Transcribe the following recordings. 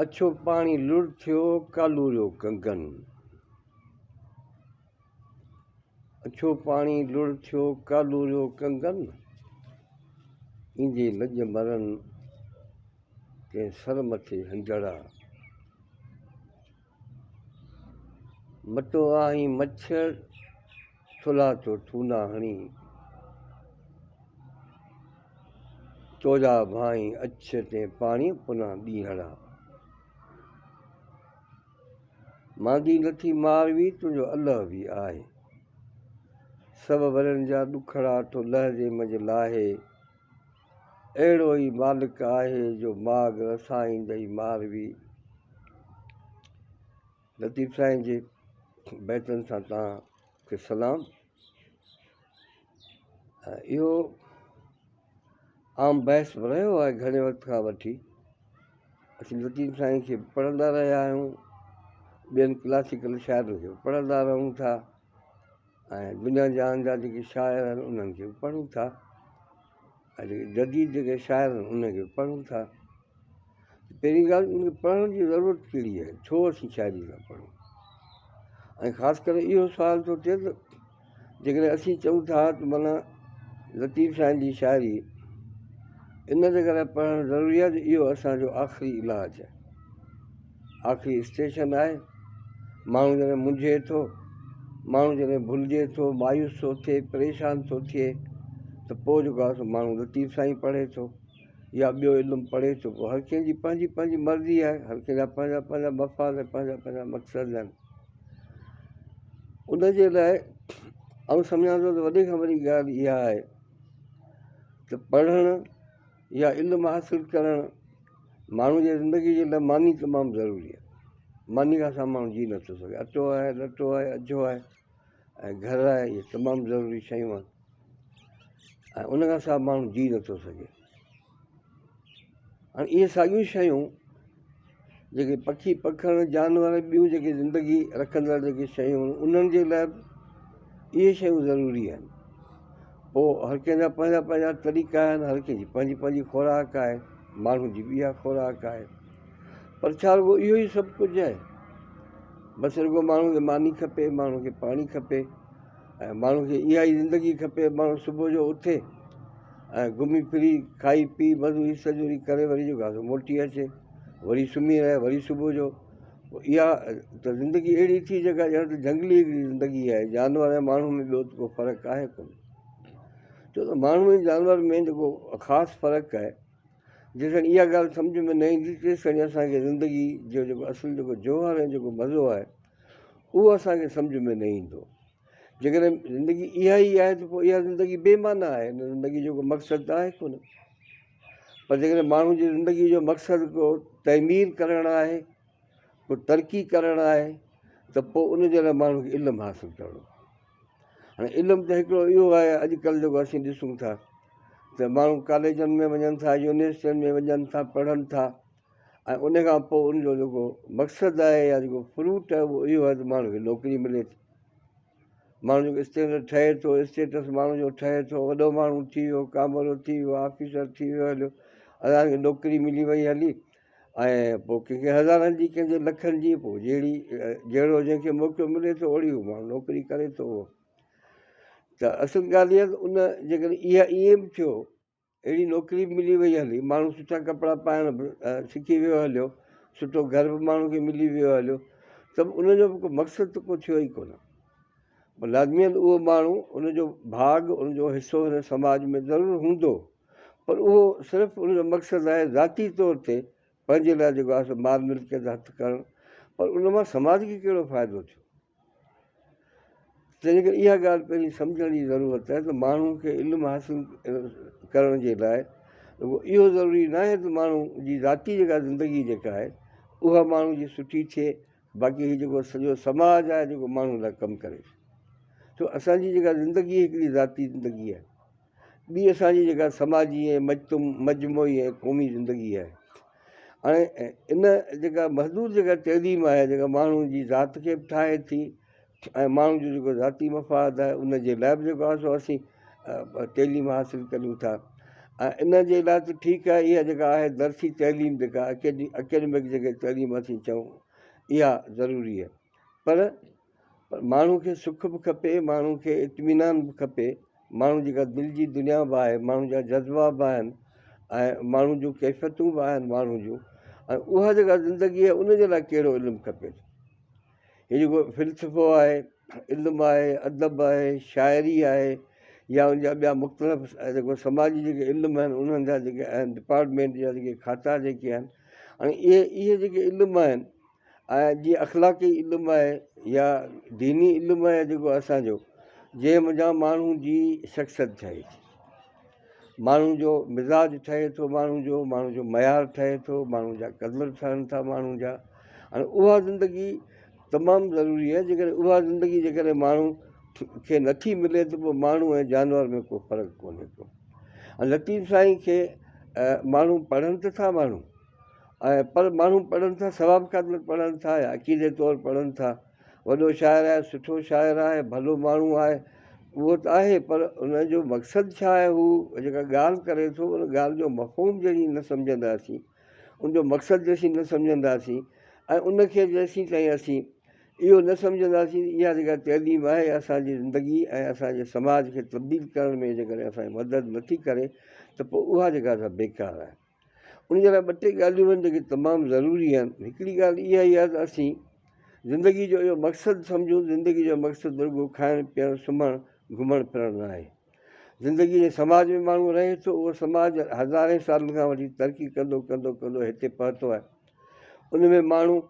اڇو پاڻي لڙ ٿيو، ڪالوريو ڪنگن. اڇو پاڻي لڙ ٿيو، ڪالوريو ڪنگن. ايندي لڄ مرن، ڪنهن سر مٿي هنجڙا. متو آهين مڇر، ٿلها ٿو ٿونا هڻي. توجا ڀانئين اڇ تين پاڻي پنا ڏينهڙا. ماندي نٿي ماروي تنهنجو الهه به آهي. سڀ ورهين جا ڏکڙا ٿو لحظي منجهه لاهي. اهڙو ئي مالڪ آهي جو ماڳ رسائيندئي ماروي. لطيف سائين جي بيتن سان توهان کي سلام. اهو عام بحث به رهيو آهي گهڻي وقت کان وٺي اسين لطيف سائين کي به پڙهندا رهيا آهيون ٻين ڪلاسيڪل شاعرن کي به پڙهندا رهون ٿا ۽ دنيا جهان جا جيڪي شاعر آهن انهن کي به پڙهون ٿا ۽ جيڪي جديد جيڪي شاعر آهن انهن کي به پڙهون ٿا پهرين ڳالهه ان کي پڙهڻ جي ضرورت ڪهڙي آهي ڇو اسين شاعري ٿا پڙهون ۽ خاص ڪري اهو سوال ٿو ٿئي ته جيڪڏهن اسين چئون ٿا ته معنيٰ لطيف سائين جي شاعري ان جي ڪري پڙهڻ ضروري آهي جو اهو اسانجو آخري علاج آهي آخري اسٽيشن آهي ماڻهو جڏهن منجهي ٿو ماڻهو جڏهن ڀلجي ٿو مايوس ٿو ٿئي پريشان ٿو ٿئي ته پوء جيڪو آهي سو ماڻهو لطيف سائين پڙهي ٿو يا ٻيو علم پڙهي ٿو پوء هر ڪنهن جي پنهنجي پنهنجي مرضي آهي هر ڪنهن جا پنهنجا پنهنجا مفاد ۽ پنهنجا پنهنجا مقصد آهن ان جي لاء آئون سمجهان ٿو ته وڏي کان وڏي ڳالهه اها آهي ته پڙهڻ يا علم حاصل ڪرڻ ماڻهو جي زندگي جي لاء ماني تمام ضروري آهي ماني کان سواء ماڻهو جي نٿو سگهي اٽو آهي لٽو آهي اجهو آهي ۽ گهر آهي اهي تمام ضروري شيون آهن ۽ ان کان سواء ماڻهو جي نٿو سگهي هاڻي اهي ساڳيون شيون جيڪي پکي پکڻ جانور ٻيون جيڪي زندگي رکندڙ جيڪي شيون آهن انهن جي لاء به اهي شيون ضروري آهن پوء هر ڪنهن جا پنهنجا پنهنجا طريقا آهن هر ڪنهن جي پنهنجي پنهنجي خوراڪ آهي ماڻهو جي به اها خوراڪ آهي پر ڇا رڳو اهو ئي سڀ ڪجهه آهي بس رڳو ماڻهو کي ماني کپي ماڻهو کي پاڻي کپي ۽ ماڻهو کي اها ئي زندگي کپي ماڻهو صبح جو اٿي ۽ گهمي ڦري کائي پي مزوري سزوري ڪري وري جو گهر موٽي اچي وري سمهي رهي وري صبح جو اها ته زندگي اهڙي ٿي جيڪا ڄڻ ته جهنگلي هڪڙي زندگي آهي جانور ۽ ماڻهو ۾ ٻيو ته ڪو فرق آهي ڪونه ڇو ته ماڻهو ۽ جانور ۾ جيڪو خاص فرق آهي جيستائين اها ڳالهه سمجهه ۾ نه ايندي تيستائين اسانکي زندگي جو جيڪو اصل جيڪو جوهر ۽ جيڪو مزو آهي اهو اسانکي سمجهه ۾ نه ايندو جيڪڏهن زندگي اها ئي آهي ته پوء اها زندگي بي معنيٰ آهي ان زندگي جو ڪو مقصد ته آهي ڪونه پر جيڪڏهن ماڻهو جي زندگي جو مقصد ڪو تعمير ڪرڻ آهي ڪو ترقي ڪرڻ آهي ته پوء ان جي لاء ماڻهو کي علم حاصل ڪرڻو هاڻي علم ته هڪڙو اهو آهي اڄڪلهه جيڪو اسين ڏسون ٿا ته ماڻهو ڪاليجن ۾ وڃن ٿا يونيورسٽين ۾ وڃن ٿا پڙهن ٿا ۽ ان کان پوء ان جو جيڪو مقصد آهي يا جيڪو فروٽ آهي اهو اهو آهي ته ماڻهو کي نوڪري ملي ٿي ماڻهو جيڪو اسٽينڊرڊ ٺهي ٿو اسٽيٽس ماڻهو جو ٺهي ٿو وڏو ماڻهو ٿي ويو ڪامورو ٿي ويو آفيسر ٿي ويو هليو اسانکي نوڪري ملي وئي هلي ۽ پوء ڪنهن کي هزارن جي ڪنهن جي لکن جي پوء جهڙي جهڙو جنهن کي موقعو ملي ٿو اوڙي هو ماڻهو نوڪري ڪري ٿو اهو ته اصل ڳالهه اها ته ان جيڪڏهن اها ائين به ٿيو اهڙي نوڪري به ملي وئي هلي، ماڻهو سٺا ڪپڙا پائڻ به سکي ويو هليو، سٺو گهر به ماڻهو کي ملي ويو هليو ته به ان جو به ڪو مقصد ته ڪو ٿيو ئي ڪونه. پر لازمي آهي ته اهو ماڻهو ان جو ڀاڳ ان جو حصو هن سماج ۾ ضرور هوندو پر اهو صرف ان جو مقصد آهي ذاتي طور تي پنهنجي لاء جيڪو آهي سو مال ملڪيت هٿ ڪرڻ پر ان مان سماج کي ڪهڙو فائدو ٿيو؟ تنهن ڪري اها ڳالهه پهرين سمجهڻ جي ضرورت آهي ته ماڻهو کي علم حاصل ڪرڻ جي لاء رڳو اهو ضروري نه آهي ته ماڻهو جي ذاتي جيڪا زندگي جيڪا آهي اها ماڻهو جي سٺي ٿئي باقي هي جيڪو سڄو سماج آهي جيڪو ماڻهو لاء ڪم ڪري ڇو اسانجي جيڪا زندگي هڪڙي ذاتي زندگي آهي ٻي اسانجي جيڪا سماجي ۽ مجموعي ۽ قومي زندگي آهي هاڻي ان جيڪا محدود جيڪا تعليم آهي جيڪا ماڻهو جي ذات کي به ٺاهي ٿي ۽ ماڻهو جو جيڪو ذاتي مفاد آهي ان جي لاء به جيڪو آهي سو اسين تعليم حاصل ڪريون ٿا ۽ ان جي لاء ته ٺيڪ آهي اها جيڪا آهي درسي تعليم جيڪا اڪيڊمڪ جيڪي تعليم اسين چئون اها ضروري آهي پر ماڻهو کي سک به کپي ماڻهو کي اطمينان به کپي ماڻهو جيڪا دل جي دنيا به آهي ماڻهو جا جذبا به آهن ۽ ماڻهو جون ڪيفيتون به آهن ماڻهو جون ۽ اها جيڪا زندگي آهي ان جي لاء ڪهڙو علم کپي ٿو هي جيڪو فلسفو آهي علم آهي ادب آهي شاعري آهي يا ان جا ٻيا مختلف جيڪو سماجي جيڪي علم آهن انهن جا جيڪي آهن ڊپارٽمينٽ جا جيڪي کاتا جيڪي آهن ۽ اهي اهي جيڪي علم آهن ۽ جيئن اخلاقي علم آهي يا ديني علم آهي جيڪو اسانجو جنهن منجهان ماڻهو جي شخصيت ٺهي ٿي ماڻهو جو مزاج ٺهي ٿو ماڻهو جو ماڻهو جو معيار ٺهي ٿو ماڻهو جا قدر ٺهن ٿا ماڻهو جا ۽ اها زندگي تمام ضروري آهي جيڪڏهن اها زندگي جيڪڏهن ماڻهو کي نٿي ملي ته پوء ماڻهو ۽ جانور ۾ ڪو فرق ڪونهي ڪو ۽ لطيف سائين کي ماڻهو پڙهن ته ٿا ماڻهو ۽ پر ماڻهو پڙهن ٿا ثواب خاطر پڙهن ٿا يا عقيدي طور پڙهن ٿا وڏو شاعر آهي سٺو شاعر آهي ڀلو ماڻهو آهي اهو ته آهي پر ان جو مقصد ڇا آهي هو جيڪا ڳالهه ڪري ٿو ان ڳالهه جو مفهوم جڏهن نه سمجهنداسين ان جو مقصد جيسين نه سمجهنداسين ۽ ان کي جيسين تائين اسين اهو نه سمجهنداسين اها جيڪا تعليم آهي اسانجي زندگي ۽ اسانجي سماج کي تبديل ڪرڻ ۾ جيڪڏهن اسانجي مدد نٿي ڪري ته پوء اها جيڪا سا بيڪار آهي ان جي لاء ٻه ٽي ڳالهيون آهن جيڪي تمام ضروري آهن هڪڙي ڳالهه اها ئي آهي ته اسين زندگي جو اهو مقصد سمجهون زندگي جو مقصد رڳو کائڻ پيئڻ سمهڻ گهمڻ ڦرڻ نه آهي زندگي جي سماج ۾ ماڻهو رهي ٿو اهو سماج هزارين سالن کان وٺي ترقي ڪندو ڪندو ڪندو هتي پهتو آهي ان ۾ ماڻهو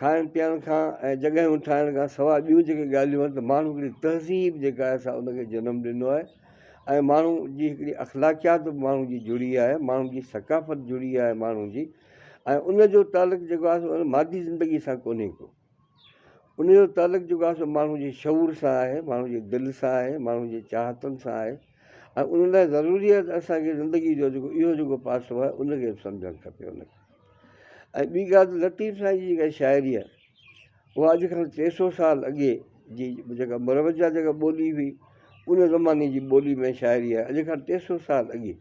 کائڻ پيئڻ کان ۽ جڳهيون ٺاهڻ کان سواء ٻيون جيڪي ڳالهيون آهن ته ماڻهو هڪڙي تهذيب جيڪا آهي سا ان کي جنم ڏنو آهي ۽ ماڻهو جي هڪڙي اخلاقيات به ماڻهو جي جڙي آهي ماڻهو جي ثقافت جڙي آهي ماڻهو جي ۽ ان جو تعلق جيڪو آهي سو مادي زندگي سان ڪونهي ڪو ان جو تعلق جيڪو آهي سو ماڻهو جي شعور سان آهي ماڻهو جي دل سان آهي ماڻهو جي چاهتن سان آهي ۽ ان لاء ضروري آهي ته اسانکي زندگي جو جيڪو اهو جيڪو پاسو آهي ان کي به سمجهڻ کپي ان کي ۽ ٻي ڳالهه ته لطيف سائين جي جيڪا شاعري آهي اها اڄ کان 300 سال اڳي جي جيڪا مروجه جيڪا ٻولي هئي ان زماني جي ٻولي ۾ شاعري آهي اڄ کان 300 سال اڳي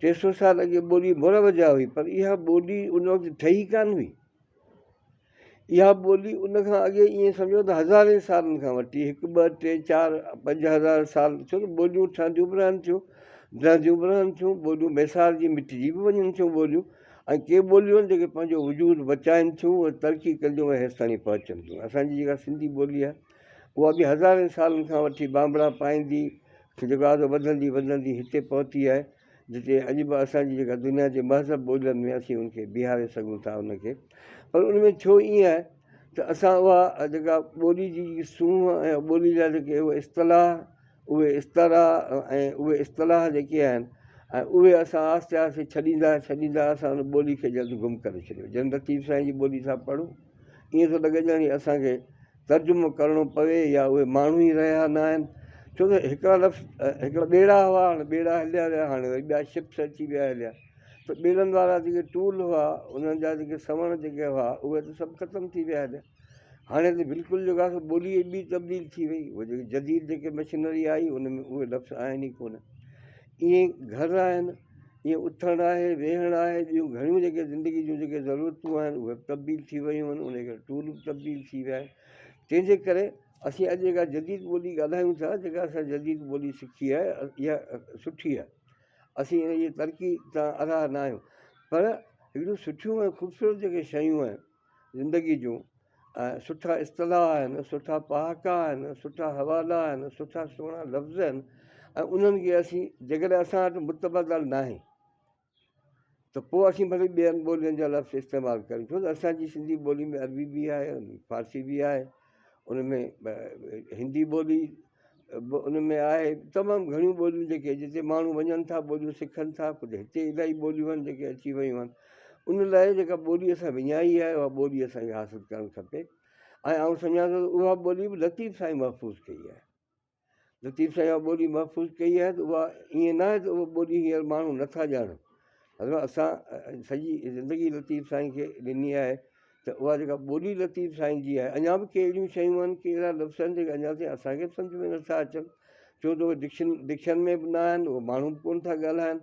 300 سال اڳي ٻولي مروجه هئي پر اها ٻولي ان وقت ٺهي ڪانه هئي اها ٻولي ان کان اڳي ائين سمجهو ته هزارين سالن کان وٺي هڪ ٻه ٽي چار 5000 سال ڇو ته ٻوليون ٺهنديون به رهن ٿيون ڊهنديون به رهن ٿيون ٻوليون ميسارجي مٽجي به وڃن ٿيون ٻوليون ۽ ڪي ٻوليون آهن جيڪي پنهنجو وجود بچائن ٿيون ۽ ترقي ڪنديون ۽ هيستاڻي پهچن ٿيون اسانجي جيڪا سنڌي ٻولي آهي اها به هزارين سالن کان وٺي بانبڙا پائيندي جيڪو آهي وڌندي وڌندي هتي پهتي آهي جتي اڄ به اسان جي جيڪا دنيا جي مهذب ٻولين ۾ اسين ان کي بيهاري سگهون ٿا ان کي پر ان ۾ ٿيو ائين آهي ته اسان اها جيڪا ٻولي جي سونهن ۽ ٻولي جا جيڪي اهي اصطلاح اهي اصطلاح ۽ اهي اصطلاح جيڪي آهن ۽ اهي اسان آهستي آهستي ڇڏيندا ڇڏيندا اسان ان ٻولي کي جلد گم ڪري ڇڏيو جن لطيف سائين جي ٻولي سان پڙهون ائين ٿو لڳي ڄڻ اسان کي ترجمو ڪرڻو پوي يا اهي ماڻهو ئي رهيا نه آهن ڇو ته هڪڙا لفظ هڪڙا ٻيڙا هئا هاڻي ٻيڙا هليا ويا هاڻي وري ٻيا شپس اچي ويا هليا ته ٻيڙن وارا جيڪي ٽول هئا انهن جا جيڪي سوڻ جيڪي هئا اهي ته سڀ ختم ٿي ويا هليا هاڻي ته بلڪل جيڪو آهي سو ٻولي ئي ٻي تبديل ٿي وئي اهي جيڪي جديد جيڪي مشينري آئي ان ۾ اهي لفظ آهن ئي ڪونه ائين گهر آهن ائين اٿڻ آهي ويهڻ آهي ٻيون گهڻيون جيڪي زندگي جون جيڪي ضرورتون آهن اهي به تبديل ٿي ويون آهن ان ڪري ٽول به تبديل ٿي ويا آهن تنهن جي ڪري اسين اڄ جيڪا جديد ٻولي ڳالهايون ٿا جيڪا اسان جديد ٻولي سکي آهي اها سٺي آهي اسين ان جي ترقي تان اراهه نه آهيون پر هڪڙيون سٺيون ۽ خوبصورت جيڪي شيون آهن زندگي جون ۽ سٺا اصطلاح آهن، سٺا پهاڪا آهن، سٺا حوالا آهن، سٺا سهڻا لفظ آهن ۽ انهن کي اسين جيڪڏهن اسان وٽ متبادل ناهي ته پوء اسين ڀلي ٻين ٻولين جا لفظ استعمال ڪريون ڇو ته اسان جي سنڌي ٻولي ۾ عربي به آهي فارسي به آهي ان ۾ هندي ٻولي به ان ۾ آهي تمام گهڻيون ٻوليون جيڪي جتي ماڻهو وڃن ٿا ٻوليون سکن ٿا ڪجهه هتي الاهي ٻوليون آهن جيڪي اچي ويون آهن ان لاء جيڪا ٻولي اسان وڃائي آهي اها ٻولي اسانکي حاصل ڪرڻ کپي ۽ آئون سمجهان ٿو ته اها ٻولي به لطيف سائين محفوظ ڪئي آهي لطيف سائين اها ٻولي محفوظ ڪئي آهي ته اها ائين نه آهي ته اها ٻولي هينئر ماڻهو نٿا ڄاڻن حضرت اسان سڄي زندگي لطيف سائين کي ڏني آهي ته اها جيڪا ٻولي لطيف سائين جي آهي اڃا به ڪي اهڙيون شيون آهن ڪي اهڙا لفظ آهن جيڪي اڃا تائين اسان کي به سمجهه ۾ نٿا اچن ڇو ته اهي ڊڪشن ڊڪشن ۾ به نه آهن، اهي ماڻهو به ڪونه ٿا ڳالهائن.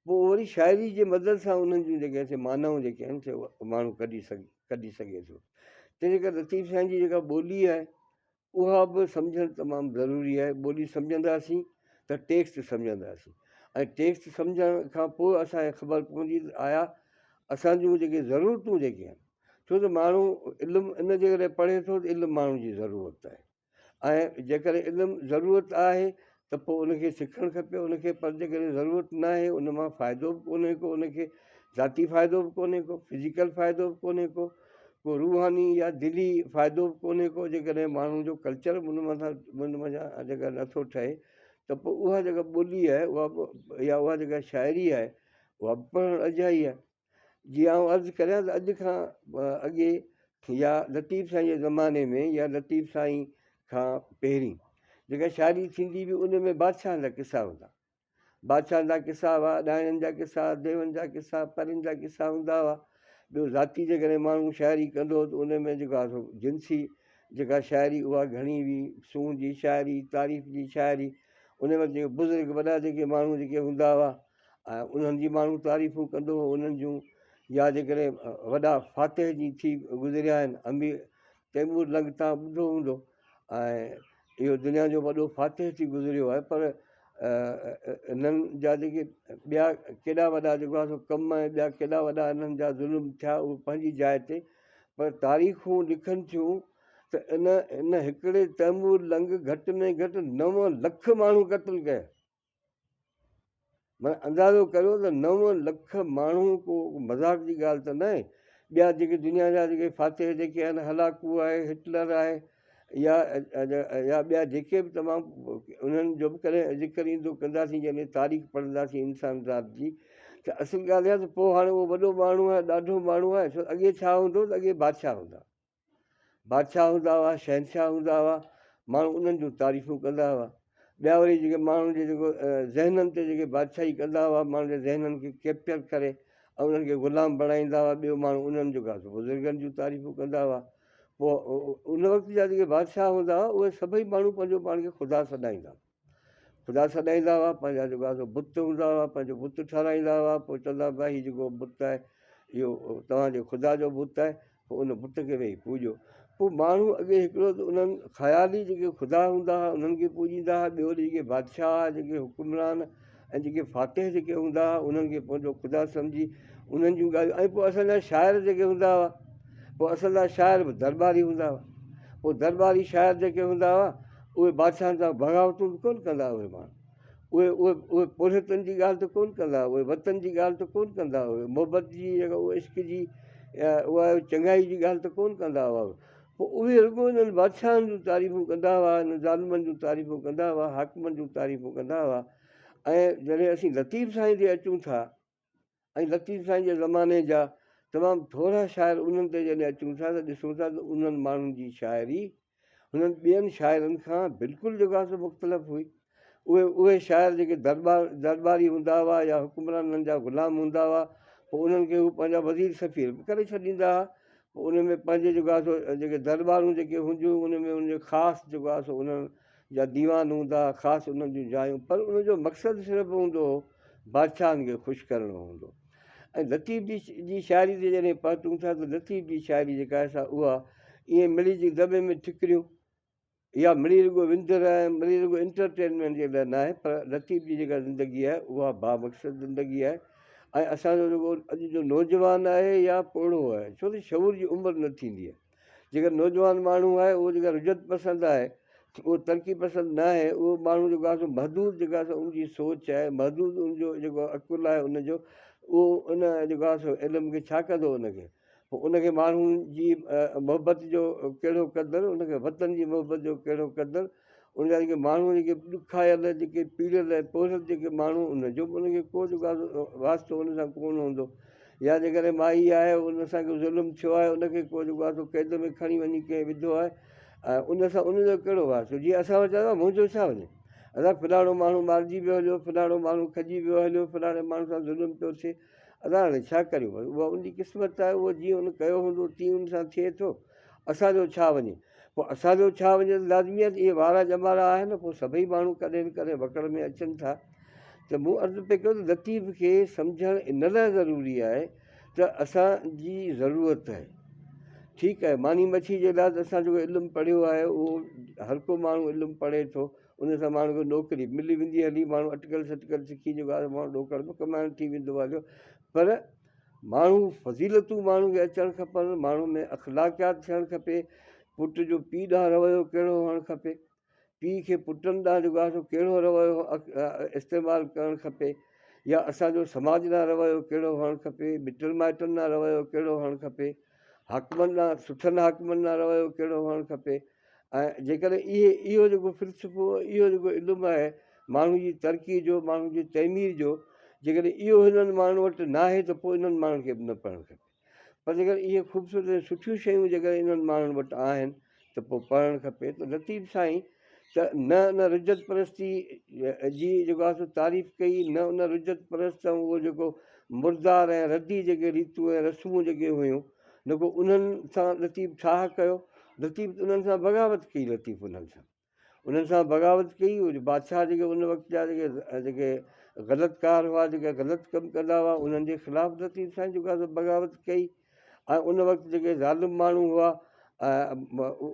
پوء وري شاعري جي مدد سان انهن جون جيڪي سي معنائون جيڪي آهن سي ماڻهو ڪڍي سگهي ڪڍي سگهي ٿو. تنهنجي ڪري لطيف سائين جي جيڪا ٻولي آهي اها به سمجهڻ تمام ضروري آهي. ٻولي سمجهنداسين ته ٽيڪسٽ سمجهنداسين ۽ ٽيڪسٽ سمجهڻ کان پوء اسان کي خبر پوندي ته آيا اسان جون جيڪي ضرورتون جيڪي آهن، ڇو ته ماڻهو علم ان جي ڪري پڙهي ٿو ته علم ماڻهو جي ضرورت آهي ۽ جيڪڏهن علم ضرورت آهي ته پوء ان کي سکڻ کپي ان کي، پر جيڪڏهن ضرورت نه آهي ان مان فائدو به ڪونهي ڪو، ان کي ذاتي فائدو به ڪونهي ڪو، فزيڪل فائدو به ڪونهي ڪو، ڪو روحاني يا دلي فائدو به ڪونهي ڪو. جيڪڏهن ماڻهو جو ڪلچر به ان مٿان ان منجهان جيڪا نٿو ٺهي ته پوء اها جيڪا ٻولي آهي اها به يا اها جيڪا شاعري آهي اها به پڙهڻ اجائي آهي. جي آئون عرض ڪريان ته اڄ کان اڳي يا لطيف سائين جي زماني ۾ يا لطيف سائين کان پهرين جيڪا شاعري ٿيندي هئي ان ۾ بادشاهن جا قصا هوندا، بادشاهن جا قصا هئا، ڏائڻن جا قصا، ديون جا قصا، پرين جا قصا هوندا هئا. ٻيو ذاتي جيڪڏهن ماڻهو شاعري ڪندو هو ته ان ۾ جيڪو آهي سو جنسي جيڪا شاعري اها گهڻي هئي، سونهن جي شاعري، تعريف جي شاعري، ان وقت جيڪي بزرگ وڏا جيڪي ماڻهو جيڪي هوندا هئا ۽ انهن جي ماڻهو تعريفون ڪندو هو انهن جون، يا جيڪڏهن وڏا فاتح جي ٿي گذريا آهن، امير تيمور لنگ تان ٻڌو هوندو ۽ اهو دنيا جو وڏو فاتح ٿي گذريو آهي، پر انهن جا جيڪي ٻيا ڪيڏا وڏا جيڪو آهي سو ڪم ۽ ٻيا ڪيڏا وڏا انهن جا ظلم ٿيا اهي پنهنجي جاء تي، پر تاريخون لکن ٿيون ته ان ان هڪڙي تيمور لنگ گهٽ ۾ گهٽ 9 لک ماڻهو قتل ڪيا. معنيٰ اندازو ڪريو ته 9 لک ماڻهو ڪو مذاق جي ڳالهه ته ناهي. ٻيا جيڪي دنيا جا جيڪي فاتح جيڪي آهن، هلاڪو آهي، هٽلر آهي يا يا ٻيا جيڪي به تمام انهن جو به ڪڏهن ذڪر ايندو ڪنداسين جڏهن تاريخ پڙهنداسين انسان ذات جي ته اصل ڳالهه اها ته پوء هاڻي اهو وڏو ماڻهو آهي، ڏاڍو ماڻهو آهي، ڇو اڳي ڇا هوندو ته اڳي بادشاهه هوندا. بادشاهه هوندا هئا، شهنشاهه هوندا هئا، ماڻهو انهن جون تعريفون ڪندا هئا. ٻيا وري جيڪي ماڻهن جي جيڪو ذهنن تي جيڪي بادشاهي ڪندا هئا، ماڻهن جي ذهنن کي ڪيپچر ڪري ۽ انهن کي غلام بڻائيندا هئا، ٻيو ماڻهو انهن جو بزرگن جون تعريفون ڪندا هئا. پوء ان وقت جا جيڪي بادشاهه هوندا هئا، اهي سڀئي ماڻهو پنهنجو پاڻ کي خدا سڏائيندا هئا. خدا سڏائيندا هئا، پنهنجا جيڪو آهي سو بت هوندا هئا، پنهنجو بت ٺهرائيندا هئا، پوء چوندا هئا ڀائي هي جيڪو بت آهي اهو توهان جي خدا جو بت آهي، پوء ان بت کي ويهي پوڄيو. پوء ماڻهو اڳي هڪڙو ته انهن خيالي جيڪي خدا هوندا هئا انهن کي پوڄيندا هئا، ٻيو وري جيڪي بادشاهه جيڪي حڪمران ۽ جيڪي فاتح جيڪي هوندا هئا انهن کي پنهنجو خدا سمجهي انهن جون ڳالهيون ۽ پوء اسان جا شاعر جيڪي هوندا هئا پوء اسان جا شاعر به درٻاري هوندا هئا، پوء درٻاري شاعر جيڪي هوندا هئا اهي بادشاهن سان بغاوتون به ڪونه ڪندا اهي ماڻهو، اهي اهي اهي پورهيتن جي ڳالهه ته ڪونه ڪندا، اهي وطن جي ڳالهه ته ڪونه ڪندا، اهي محبت جي جيڪا اهي عشق جي اها چڱائي جي ڳالهه ته ڪونه ڪندا هئا. پوء اهي رڳو انهن بادشاهن جون تعريفون ڪندا هئا، انهن ظالمن جون تعريفون ڪندا هئا، حاڪمن جون تعريفون ڪندا هئا. ۽ جڏهن اسين لطيف سائين تي اچون ٿا ۽ لطيف سائين جي زماني جا تمام ٿورا شاعر انهن تي جڏهن اچون ٿا ته ڏسون ٿا ته انهن ماڻهن جي شاعري هنن ٻين شاعرن کان بلڪل جيڪو آهي سو مختلف هئي. اهي اهي شاعر جيڪي درٻار درٻاري هوندا هئا يا حڪمرانن جا غلام هوندا هئا پوء انهن کي هو پنهنجا وزير سفير به ڪري ڇڏيندا هئا. پوء ان ۾ پنهنجي جيڪو آهي سو جيڪي درٻارون جيڪي هونديون ان ۾ ان جو خاص جيڪو آهي سو انهن جا ديوان هوندا هئا، خاص انهن جون جايون، پر ان جو مقصد صرف هوندو هو بادشاهن کي خوش ڪرڻو هوندو. ۽ لطيف جي جي شاعري تي جڏهن پهتون ٿا ته لطيف جي شاعري جيڪا آهي سا اها ائين مڙئي جي دٻي ۾ ٺڪريون يا مڙئي رڳو وندر ۽ مڙئي رڳو انٽرٽينمينٽ جي لاء ناهي، پر لطيف جي جيڪا زندگي آهي اها بامقصد زندگي آهي. ۽ اسان جو جيڪو اڄ جو نوجوان آهي يا پوڙهو آهي، ڇو ته شعور جي عمر نه ٿيندي آهي، جيڪر نوجوان ماڻهو آهي اهو جيڪا رجعت پسند آهي اهو ترقي پسند نه آهي، اهو ماڻهو جيڪو آهي سو محدود جيڪا آهي سو ان جي سوچ آهي، محدود ان جو جيڪو عقل آهي ان جو اهو ان جيڪو آهي سو علم کي ڇا ڪندو ان کي پوء ان کي ماڻهو جي محبت جو ڪهڙو قدر، ان کي وطن جي محبت جو ڪهڙو قدر، ان جا جيڪي ماڻهو جيڪي ڏکايل جيڪي پيڙيل ۽ پورهيت جيڪي ماڻهو ان جو به ان کي ڪو جيڪو آهي سو واسطو ان سان ڪونه هوندو يا جيڪڏهن مائي آهي ان سان ڪو ظلم ٿيو آهي ان کي ڪو جيڪو آهي سو قيد ۾ کڻي وڃي ڪنهن وڌو آهي ۽ ان سان ان جو ڪهڙو واسطو. جيئن اسان وٽ چوندا منهنجو ڇا وڃي، اسان فلاڻو ماڻهو مارجي ويو هليو، فلاڻو ماڻهو کڄي ويو هليو، فلاڻي ماڻهو سان ظلم پيو ٿئي، اسان هاڻي ڇا ڪريون، بس اها ان جي قسمت آهي، اهو جيئن ان ڪيو هوندو تيئن ان سان ٿئي ٿو، اسان جو ڇا وڃي. پوء اسان جو ڇا وڃي ته لازمي آهي ته اهي وارا ڄمارا آهن پوء سڀئي ماڻهو ڪڏهن نه ڪڏهن وڪڙ ۾ اچن ٿا ته مون عرض پئي ڪيو ته لطيف کي سمجهڻ ان لاء ضروري آهي ته اسان جي ضرورت آهي ٺيڪ آهي ماني مڇي جي لاء ته اسان جيڪو علم پڙهيو آهي اهو هر ڪو ماڻهو علم پڙهي ٿو ان سان ماڻهو کي نوڪري ملي ويندي هلي ماڻهو اٽڪل سٽڪل سکي جيڪو آهي ماڻهو ڏوڪڙ به ڪمائڻ ٿي ويندو آهي پر ماڻهو فضيلتون ماڻهو کي اچڻ کپن ماڻهو ۾ اخلاقيات ٿيڻ کپي پٽ جو پيء ڏانهن رويو ڪهڙو هئڻ کپي پيء کي پٽن ڏانهن جيڪو آهي سو ڪهڙو رويو استعمال ڪرڻ کپي يا اسانجو سماج ڏانهن رويو ڪهڙو هئڻ کپي مٽن مائٽن ڏانهن رويو ڪهڙو هئڻ کپي حاڪمن ڏانهن سٺن حاڪمن ڏانهن رويو ڪهڙو هئڻ کپي ۽ جيڪڏهن اهي اهو جيڪو فلسفو اهو جيڪو علم آهي ماڻهو جي ترقي جو ماڻهو جي تعمير جو جيڪڏهن اهو هنن ماڻهن وٽ ناهي ته پوء انهن ماڻهن کي به نه پڙهڻ کپي پر جيڪڏهن اهي خوبصورت ۽ سٺيون شيون جيڪڏهن انهن ماڻهن وٽ آهن ته پوء پڙهڻ کپي ته لطيف سائين ته نه ان رجعت پرستي جي جيڪو آهي سو تعريف ڪئي نه ان رجعت پرست ۽ اهو جيڪو مردار ۽ ردي جيڪي ريتون ۽ رسمون جيڪي هيون نه ڪو انهن سان لطيف ٺاهه ڪيو، لطيف ته انهن سان بغاوت ڪئي، لطيف انهن سان انهن سان بغاوت ڪئي، اهي بادشاهه جيڪي ان وقت جا جيڪي جيڪي غلط ڪار هئا، جيڪي غلط ڪم ڪندا هئا، انهن جي خلاف لطيف سائين جيڪو آهي سو بغاوت ڪئي ۽ ان وقت جيڪي ظالم ماڻهو هئا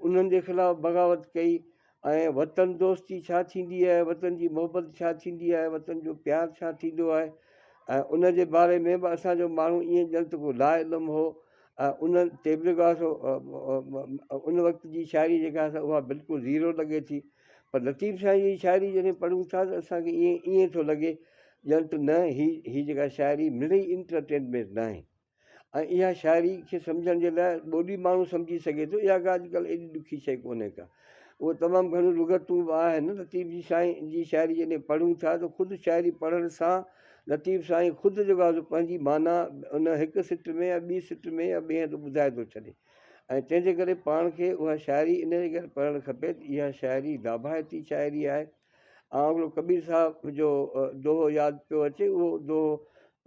انهن جي خلاف بغاوت ڪئي ۽ وطن دوستي ڇا ٿيندي آهي، وطن جي محبت ڇا ٿيندي آهي، وطن جو پيار ڇا ٿيندو آهي ۽ ان جي باري ۾ به اسان جو ماڻهو ائين ڄڻ ته ڪو لا علم هو ۽ ان تي به جيڪو آهي سو ان وقت جي شاعري جيڪا آهي اها بلڪل زيرو لڳي ٿي پر لطيف سائين جي شاعري جڏهن پڙهون ٿا ته اسان کي ائين ائين ٿو لڳي ڄڻ ته نه هي هي جيڪا شاعري مڙئي انٽرٽينمينٽ ناهي ۽ اها شاعري کي سمجهڻ جي لاء ٻولي ماڻهو سمجهي سگهي ٿو اها ڪا اڄڪلهه ايڏي ڏکي شيء ڪونهي ڪا اهي تمام گهڻيون لغتون به آهن لطيف جي سائين جي شاعري جڏهن پڙهون ٿا ته خود شاعري پڙهڻ سان لطيف سائين خود جيڪو آهي سو پنهنجي معنيٰ ان هڪ سٽ ۾ يا ٻي سٽ ۾ يا ٻئي هنڌ ٻڌائي ٿو ڇڏي ۽ تنهن جي ڪري پاڻ کي اها شاعري ان جي ڪري پڙهڻ کپي ته اها شاعري لاڀائتي شاعري آهي آئون هڪڙو ڪبير صاحب جو دوهو ياد پيو اچي اهو دوهو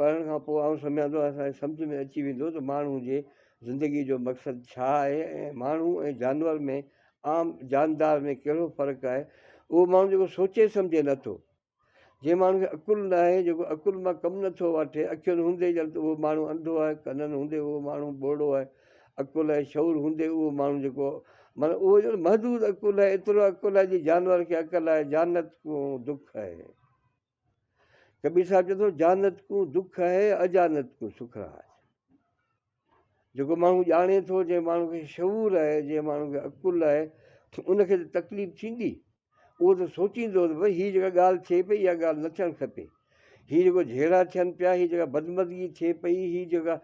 پڙهڻ کان پوء آئون سمجهان ٿو اسان کي سمجهه ۾ اچي ويندو ته ماڻهو جي زندگي جو مقصد ڇا آهي ۽ ماڻهو ۽ جانور ۾ عام جاندار ۾ ڪهڙو فرق آهي اهو ماڻهو جيڪو سوچي سمجهي نٿو جنهن ماڻهو کي عقل نه آهي جيڪو عقل مان ڪم نٿو وٺي اکين هوندي ڄڻ ته اهو ماڻهو انڌو آهي ڪنن هوندي اهو ماڻهو ٻوڙو آهي عقل ۽ شعور هوندي اهو ماڻهو جيڪو معنيٰ اهو ڄڻ محدود عقل آهي ايترو عقل آهي جيئن جانور کي عقل آهي جانت ڪون دک آهي ڪبير صاحب چوي ٿو جانت ڪون دک آهي اجانت ڪون سک راج جيڪو ماڻهو ڄاڻي ٿو جنهن ماڻهو کي شعور آهي جنهن ماڻهو کي عقل آهي ان کي ته تڪليف ٿيندي اهو ته سوچيندو ته ڀئي هي جيڪا ڳالهه ٿئي پئي اها ڳالهه نه ٿيڻ کپي. هي جيڪو جهيڙا ٿين پيا، هي جيڪا بدمزگي ٿئي پئي، هي جيڪا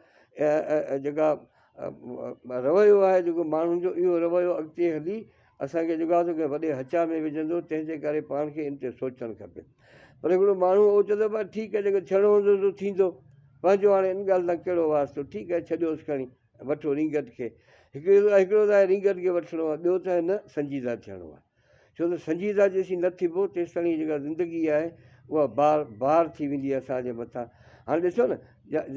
جيڪا رويو آهي جيڪو ماڻهن جو اهو رويو اڳتي هلي اسان کي جيڪو آهي سو ڪنهن وڏي هچا ۾ وجهندو تنهن جي ڪري پاڻ کي ان تي سوچڻ کپي. پر هڪڙو ماڻهو اهو چوندو ڀئي ٺيڪ آهي جيڪو ٿيڻو هوندو سو ٿيندو پنهنجو هاڻي ان ڳالهه سان ڪهڙو واسطو ٺيڪ آهي ڇڏيوس کڻي وٺو رينگٽ کي هڪڙو ته آهي رينگٽ کي وٺڻو آهي ٻيو ته آهي نه سنجيده ٿيڻو آهي. ڇو ته سنجيده جيسين نه ٿبو تيستائين هي جيڪا زندگي آهي اها بار بار ٿي ويندي اسان جي مٿان هاڻي ڏسو نه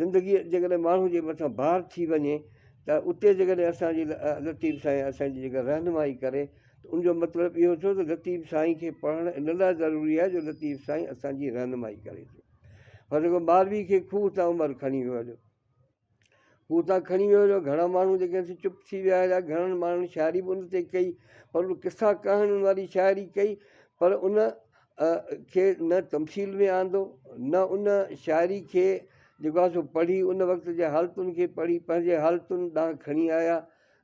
زندگي جيڪڏهن ماڻهو جي مٿان بار ٿي وڃي ته اتي جيڪڏهن اسان جي لطيف سائين اسان جي جيڪا رهنمائي ڪري ته ان جو مطلب اهو ٿيو ته لطيف سائين کي پڙهڻ ان لاء ضروري آهي جو لطيف سائين اسان جي رهنمائي ڪري ٿو پر جيڪو ماروي کي کوهه تان عمر کڻي ويو هليو هو اتان کڻي ويو جو گهڻا ماڻهو جيڪي آهن سي چپ ٿي ويا هليا گهڻن ماڻهن شاعري به ان تي ڪئي پر ان قصا ڪهاڻين واري شاعري ڪئي پر ان کي نه تمثيل ۾ آندو نه ان شاعري کي جيڪو آهي سو پڙهي ان وقت جي حالتن کي پڙهي پنهنجي حالتن ڏانهن کڻي آيا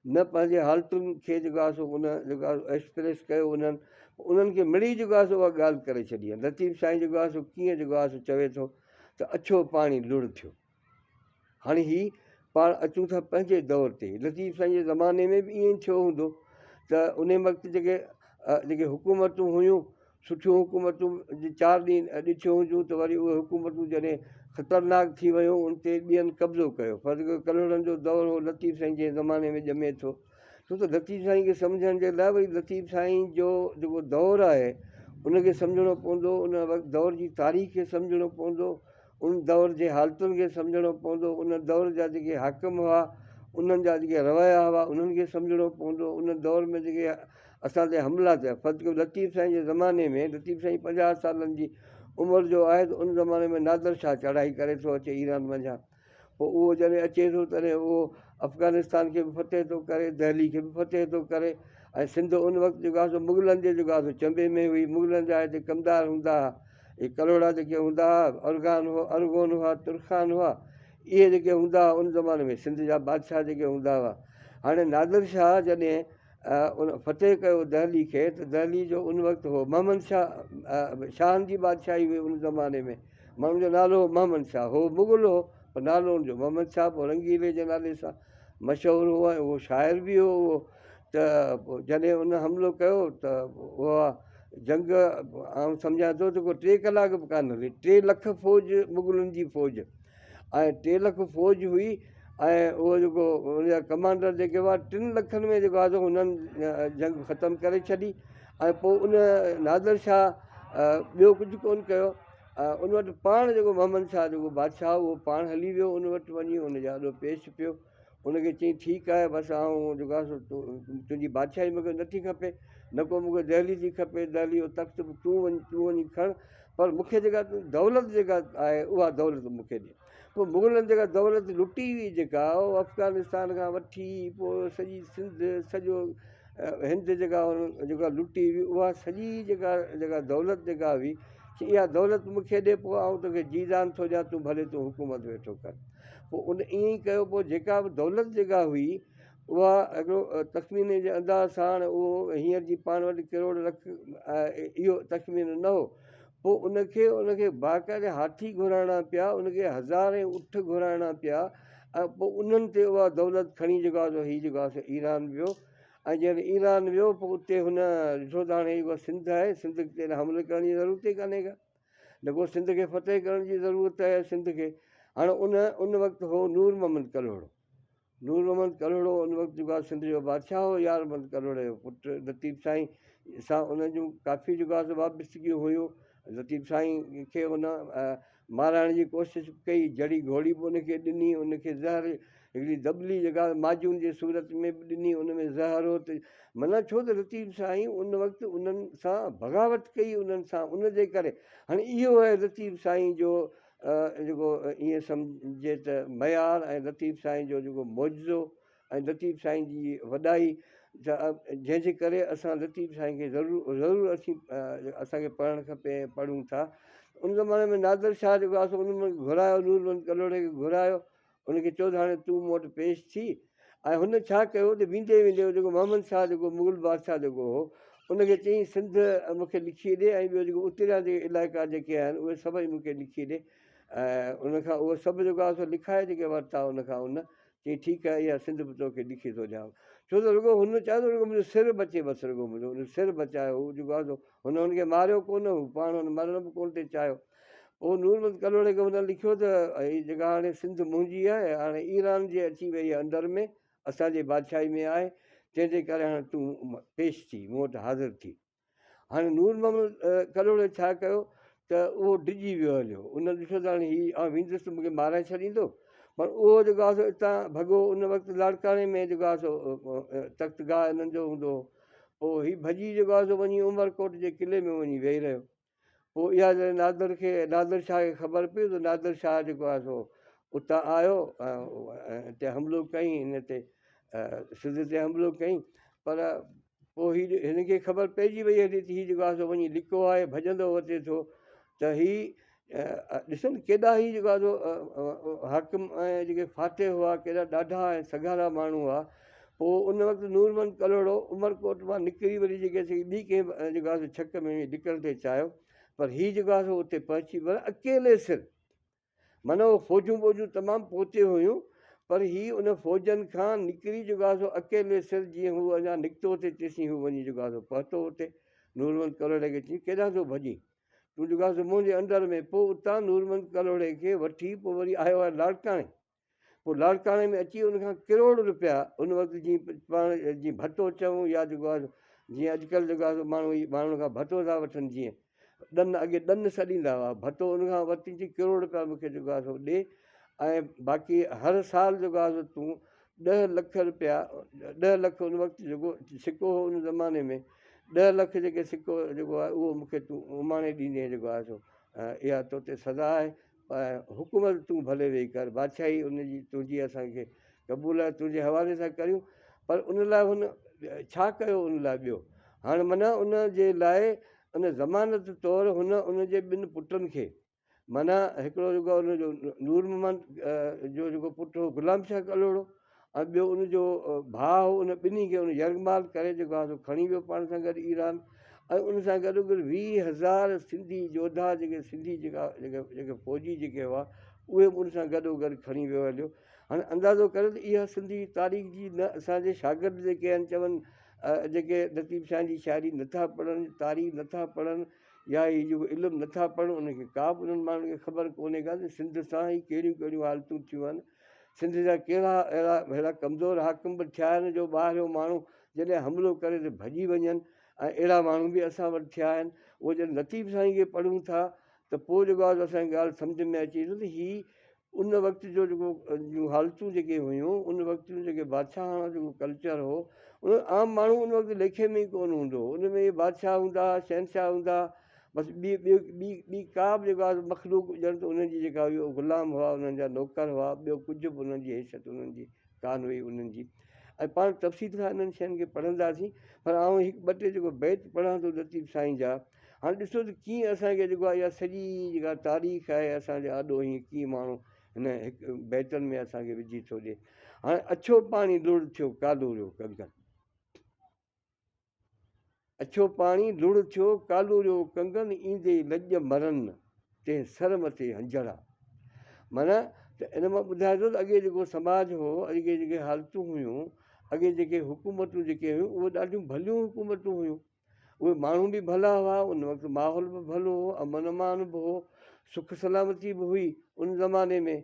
نه پنهنجي حالتن کي جيڪو آهي سو ان جيڪو آهي سو ايڪسپريس ڪيو انهن انهن کي مڙئي جيڪو آهي سو اها ڳالهه ڪري ڇڏي آهي لطيف سائين جيڪو آهي سو ڪيئن جيڪو آهي سو چوي ٿو ته اڇو پاڻي لڙ ٿيو هاڻي هي پاڻ اچون ٿا پنهنجي دور تي لطيف سائين جي زماني ۾ به ائين ٿيو هوندو ته ان وقت جيڪي جيڪي حڪومتون هيون سٺيون حڪومتون چار ڏينهن ڏٺيون هونديون ته وري اهي حڪومتون جڏهن خطرناڪ ٿي ويون ان تي ٻين قبضو ڪيو فرض ڪيو ڪلهوڙن جو دور هو لطيف سائين جنهن زماني ۾ ڄمي ٿو ڇو ته لطيف سائين کي سمجهڻ جي لاء وري لطيف سائين جو جيڪو دور آهي ان کي سمجهڻو پوندو ان وقت دور جي تاريخ کي سمجهڻو پوندو ان دور جي حالتن کي سمجهڻو پوندو، ان دور جا جيڪي حاڪم هئا، انهن جا جيڪي رويا هئا انهن کي سمجهڻو پوندو ان دور ۾ جيڪي اسان تي حملا ٿيا فرض ڪيو لطيف سائين جي زماني ۾ لطيف سائين 50 سالن جي عمر جو آهي ته ان زماني ۾ نادر شاهه چڙهائي ڪري ٿو اچي ايران منجهان پوء اهو جڏهن اچي ٿو تڏهن اهو افغانستان کي به فتح ٿو ڪري دهلي کي به فتح ٿو ڪري ۽ سنڌ ان وقت جيڪو آهي سو مغلن جي جيڪو آهي سو چنبي ۾ هئي مغلن جا هتي ڪمدار هوندا هئا هي ڪلهوڙا جيڪي هوندا هئا ارغان هئا ارغون هئا ترخان هئا اهي جيڪي هوندا هئا ان زماني ۾ سنڌ جا بادشاهه جيڪي هوندا هئا هاڻي نادر شاهه جڏهن ان فتح ڪيو دهلي کي ته دهلي جو ان وقت هو محمد شاهه شاهن جي بادشاهي هئي ان زماني ۾ ماڻهو جو نالو هو محمد شاهه هو مغل هو پر نالو ان جو محمد شاهه پوء رنگيلي جي نالي سان مشهور هو ۽ اهو شاعر به هو اهو ته پوء جڏهن ان حملو ڪيو ته اها جنگ آئون سمجهان ٿو ته ڪو 3 ڪلاڪ به ڪانه هلي 3 لک فوج مغلن جي فوج ۽ 3 لک فوج هئي ۽ اهو جيڪو ان جا ڪمانڊر جيڪي هئا 3 لکن ۾ جيڪو آهي سو هنن جنگ ختم ڪري ڇڏي ۽ پوء ان نادر شاهه ٻيو ڪجهه ڪونه ڪيو ان وٽ پاڻ جيڪو محمد شاهه جيڪو بادشاهه اهو پاڻ هلي ويو ان وٽ وڃي ان جي آڏو پيش پيو ان کي چيائين ٺيڪ آهي بس آئون جيڪو آهي سو تنهنجي بادشاهي مون کي نٿي کپي نه ڪو مون کي دهلي ٿي کپي دهلي جو تخت به تون وڃ تون وڃي کڻ پر مون کي جيڪا دولت جيڪا آهي اها دولت مون کي ڏي پوء مغلن جيڪا دولت لٽي هئي جيڪا افغانستان کان وٺي پوء سڄي سنڌ سڄو هند جيڪا جيڪا لٽي هئي اها سڄي جيڪا جيڪا دولت جيڪا هئي چي اها دولت مون کي ڏي پوء آئون توکي جي جان ٿو ڏيان تون ڀلي تون حڪومت ويٺو ڪر پوء ان ائين ئي ڪيو پوء جيڪا به دولت جيڪا هئي اها هڪڙو تخميني جي انداز سان اهو هينئر جي پاڻ وٽ ڪروڙ لک اهو تخمينو نه هو پوء ان کي ان کي باقاعده هاٿي گهرائڻا پيا ان کي هزارين اٺ گهرائڻا پيا ۽ پوء انهن تي اها دولت کڻي جيڪو آهي سو هي جيڪو آهي سو ايران ويو ۽ جڏهن ايران ويو پوء اتي هن ڏٺو ته هاڻي اها سنڌ آهي سنڌ تي حملي ڪرڻ جي ضرورت ئي ڪانهي ڪا نه ڪو سنڌ کي فتح ڪرڻ جي ضرورت آهي سنڌ کي هاڻي ان ان وقت هو نور محمد ڪلهوڙو نور محمد ڪلهوڙو ان وقت جيڪو آهي سنڌ جو بادشاهه هو يار محمد ڪلهوڙي جو پٽ لطيف سائين سان ان جون ڪافي جيڪو آهي سو وابستگيون هيون لطيف سائين کي هن مارائڻ جي ڪوشش به ڪئي جڙي گهوڙي به ان کي ڏني ان کي زهر هڪڙي دٻلي جيڪا معجون جي صورت ۾ به ڏني ان ۾ زهر هو ته معنيٰ ڇو ته لطيف سائين ان وقت انهن سان بغاوت ڪئي انهن سان ان جي ڪري هاڻي اهو آهي لطيف سائين جو جيڪو ائين سمجهجي ته معيار ۽ لطيف سائين جو جيڪو معجزو ۽ لطيف سائين جي وڏائي جنهن جي ڪري اسان لطيف سائين کي ضرور ضرور اسين اسان کي پڙهڻ کپي ۽ پڙهون ٿا ان زماني ۾ نادر شاهه جيڪو آهي سو ان ۾ گهرايو نور محمد ڪلهوڙي کي گهرايو ان کي چيو ته هاڻي تون مون وٽ پيش ٿي ۽ هن ڇا ڪيو ته ويندي ويندي جيڪو محمد شاهه جيڪو مغل بادشاهه جيڪو هو ان کي چيائين سنڌ مون کي لکي ڏي ۽ ٻيو جيڪو اتريان جيڪي علائقا جيڪي آهن اهي سڀئي مون کي لکي ڏي ۽ ان کان اهو سڀ جيڪو آهي سو لکائي جيڪي ورتا ان کان ان چيائين ٺيڪ آهي اها سنڌ به توکي لکي ٿو ڏيان ڇو ته رڳو هن چاهيو ته رڳو منهنجو سر بچي بس رڳو منهنجو سر بچايو هو جيڪو آهي سو هن هن کي ماريو ڪونه هو پاڻ هن مرڻ به ڪونه ٿي چاهيو پوء نور محمد ڪلهوڙي کي هن لکيو ته هي جيڪا هاڻي سنڌ منهنجي آهي، هاڻي ايران جي اچي وئي آهي اندر ۾، اسان جي بادشاهي ۾ آهي، تنهن جي ڪري هاڻي تون پيش ٿي، مون وٽ حاضر ٿي. هاڻي نور محمد ڪلهوڙي ڇا ڪيو ته اهو ڊڄي ويو هليو. ان ڏٺو ته هاڻي هي آئون ويندس ته مون کي مارائي ڇڏيندو. پر اهو جيڪو آهي سو اتان ڀڳو. ان وقت لاڙڪاڻي ۾ جيڪو آهي سو تختگاهه انهن جو هوندو هو. پوء هي ڀڄي جيڪو آهي سو وڃي عمرڪوٽ جي قلعي ۾ وڃي ويهي رهيو. پوء اها جڏهن نادر کي نادر شاهه کي خبر پئي ته نادر شاهه جيڪو آهي سو اتان آيو ۽ هتي حملو ڪيائين هن تي سنڌ تي حملو ڪيائين پر پوء هي هن کي خبر پئجي وئي هلي ته هي جيڪو آهي سو وڃي لڪو آهي ڀڄندو وتي ٿو ته هي ڏسن ڪيڏا هي جيڪو آهي سو حاڪم ۽ جيڪي فاتح هئا ڪيڏا ڏاڍا ۽ سگهارا ماڻهو هئا پوء ان وقت نور محمد ڪلهوڙو عمرڪوٽ مان نڪري وري جيڪي سي ٻي ڪنهن جيڪو آهي سو ڇڪ ۾ وڃي ڊڪڻ ٿي چاهيو پر هي جيڪو آهي سو اتي پهچي پر اڪيلي سر معنيٰ اهو فوجون بوجون تمام پوئتي هيون پر هي ان فوجن کان نڪري جيڪو آهي سو اڪيلي سر جيئن هو اڃا نڪتو ٿي تيسين هو وڃي جيڪو آهي سو پهتو اتي نور محمد ڪلهوڙي کي چيائين ڪيڏانهن ٿو ڀڄين تون جيڪو آهي سو منهنجي اندر ۾ پوء اتان نور محمد ڪلهوڙي کي وٺي پوء وري آيو آهي لاڙڪاڻي پوء لاڙڪاڻي ۾ اچي ان کان ڪروڙ روپيا ان وقت جيئن پاڻ جيئن ڀتو چئون يا جيڪو آهي جيئن اڄڪلهه جيڪو آهي ماڻهو ماڻهن کان ڀتو ٿا وٺن جيئن ڏن اڳي ڏن سڏيندا هئا ڀتو ان کان ورتي چي ڪروڙ روپيا مونکي جيڪو آهي سو ڏي ۽ باقي هر سال جيڪو آهي سو تون ڏهه لک رپيا، ڏهه لک ان وقت جيڪو سڪو هو ان زماني ۾ ڏهه لک جيڪي سڪو جيڪو آهي اهو مون کي تون اماڻي ڏيندين جيڪو آهي سو اها تو تي سزا آهي حڪومت تون ڀلي ويهي ڪر بادشاهي ان جي تنهنجي اسان کي قبول آهي تنهنجي حوالي سان ڪريون پر ان لاء هن ڇا ڪيو ان لاء ٻيو هاڻ معنيٰ ان جي لاء ان ضمانت طور هن ان جي ٻن پٽن کي معنيٰ هڪڙو جيڪو ان جو نور محمد جو جيڪو پٽ هو غلام شاهه ڪلهوڙو ۽ ٻيو ان جو ڀاء هو ان ٻنهي کي ان يرغمال ڪري جيڪو آهي سو کڻي ويو پاڻ سان گڏ ايران ۽ ان سان گڏو گڏ 20,000 سنڌي جوڌا جيڪي سنڌي جيڪا جيڪي جيڪي فوجي جيڪي هئا اهي به ان سان گڏو گڏ کڻي ويو هليو. هاڻي اندازو ڪريو ته اها سنڌي تاريخ جي نه اسان جي شاگرد جيڪي آهن چون جيڪي لطيف سائين جي شاعري نٿا پڙهن تاريخ نٿا پڙهن يا هي جيڪو علم نٿا پڙهن انهن کي ڪا به انهن ماڻهن کي خبر ڪونهي ڪا ته سنڌ سان هي ڪهڙيون ڪهڙيون حالتون ٿيون آهن سنڌ جا ڪهڙا اهڙا اهڙا ڪمزور حاڪم به ٿيا آهن جو ٻاهريون ماڻهو جڏهن حملو ڪري ته ڀڄي وڃن ۽ اهڙا ماڻهو به اسان وٽ ٿيا آهن اهو جڏهن لطيف سائين کي پڙهون ٿا ته پوء جيڪو آهي اسان کي ڳالهه سمجهه ۾ اچي ٿو ته هي ان وقت جو جيڪو جون حالتون جيڪي هيون ان وقت جون جيڪي بادشاهاڻا جيڪو ڪلچر هو ان عام ماڻهو ان وقت ليکي ۾ ئي ڪونه هوندو هو ان ۾ بادشاهه هوندا هئا شهنشاهه هوندا هئا بس ٻي ٻي ٻي ٻي ڪا به جيڪا مخلوق ڄڻ ته انهن جي جيڪا هئي اهي غلام هئا انهن جا نوڪر هئا ٻيو ڪجهه به انهن جي حيثيت انهن جي ڪانه هئي انهن جي ۽ پاڻ تفصيل سان انهن شين کي پڙهنداسين پر آئون هڪ ٻه ٽي جيڪو بيت پڙهان ٿو لطيف سائين جا هاڻي ڏسو ته ڪيئن اسان کي جيڪو آهي اها سڄي جيڪا تاريخ آهي اسان جي آڏو هيئن ڪيئن ماڻهو هن هڪ بيتن ۾ اسان کي وجهي ٿو ڏي. هاڻي اڇو پاڻي لڙ ٿيو ڪالوريو ڪنگن. اڇو پاڻي لڙ ٿيو ڪالوريو ڪنگن ايندي لڄ مرن تنهن سر مٿي هنجهڙا. معنيٰ ته ان مان ٻڌائي ٿو ته اڳي جيڪو سماج هو اڳي جيڪي حالتون هيون اڳي جيڪي حڪومتون جيڪي هيون اهي ڏاڍيون ڀليون حڪومتون هيون. اهي ماڻهو به ڀلا هئا، ان وقت ماحول به ڀلو هو، امن امان به هو، سک سلامتي به هئي ان زماني ۾